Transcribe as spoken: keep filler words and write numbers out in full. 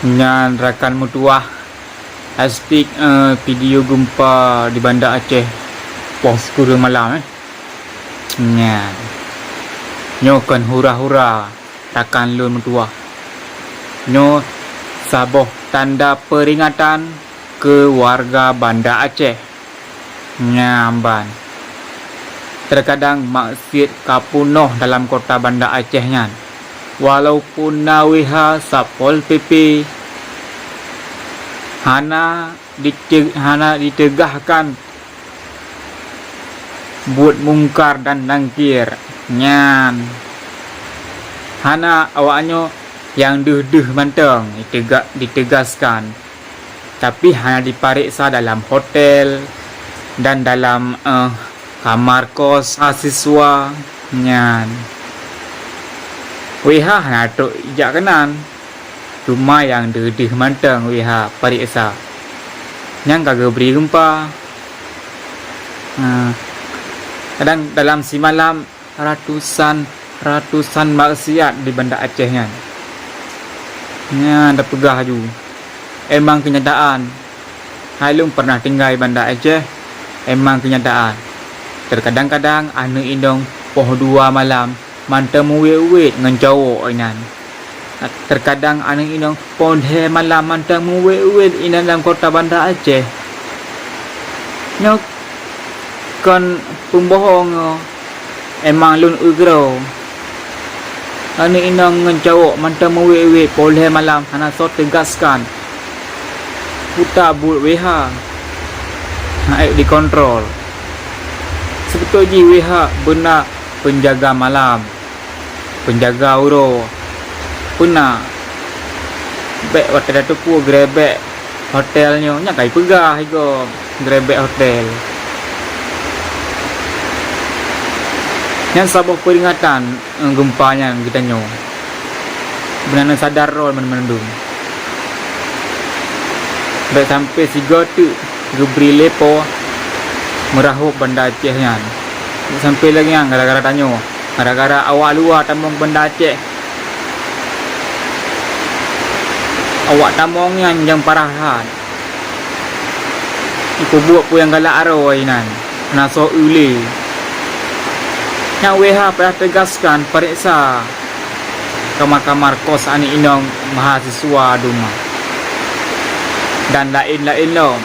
Nyan rakan meutuwah, hashtag, eh, video gempa di Banda Aceh poh sikureueng malam, eh. Nyan. Nyoe kon hura-hura rakan lôn meutuwah. Nyoe saboh tanda peuringatan keu warga Banda Aceh. Nyan ban. Teukadang maksiet ka peunoh dalam kota Banda Aceh nyan. Walaupun na W H Satpol P P, hana dite-, hana diteugahkan buet mungkar dan nangkir nyan. Hana awaknyoe nyang deuh-deuh mantong ditega-, diteugaskan. Tapi hana dipareksa dalam hotel dan dalam, eh, kamar kos mahasiswa nyan. W H hana trok jak keunan, cuma nyang deuh-deuh mantong W H pareksa. Nyang ka geubri gempa. Ha, kadang dalam simalam ratusan, ratusan maksiat di Banda Aceh nyan. Nyan tapeugah laju. Emang keunyataan. Hai lôn pernah tinggai Banda Aceh, emang keunyataan. Teukadang-kadang aneuk inong poh dua malam mantong meuwét-wét ngon cowok inan. Teukadang aneuk inong poh lhèe malam mantong meuwét-wét inan lam kota Banda Aceh. Nyoe kon peubohong nyoe, emang lôn ugroe. Aneuk inong ngon cowok mantong meuwét-wét poh lhèe malam hana soe teugaskan. Peue buet W H. Hana ék dikontrol. Seubeutôi jih W H beuna peunjaga malam, peunjaga uroe. Peuna bèk watèe tateupeue geurebek hotel nyoe, nyan ka jipeugah igoe geurebek hotel. Nyan saboh peuringatan, eh, gempa nyan geutanyoe. Meunan sadar droe banmandum. Bèk sampoe sigoe teuk geubri lé Po meurahôb Banda Aceh nyan. Bèk sampoe lagèe nyan gara-gara tanyoe, gara-gara awak luwa tamong Banda Aceh. Awak tamong nyan nyang parah that. Jipeubuet peue nyang galak aroe inan, hana soe eu lé. Nyan W H payah teugaskan pareksa kamar-kamar kos aneuk inong mahasiswa duma dan laén-laén lom.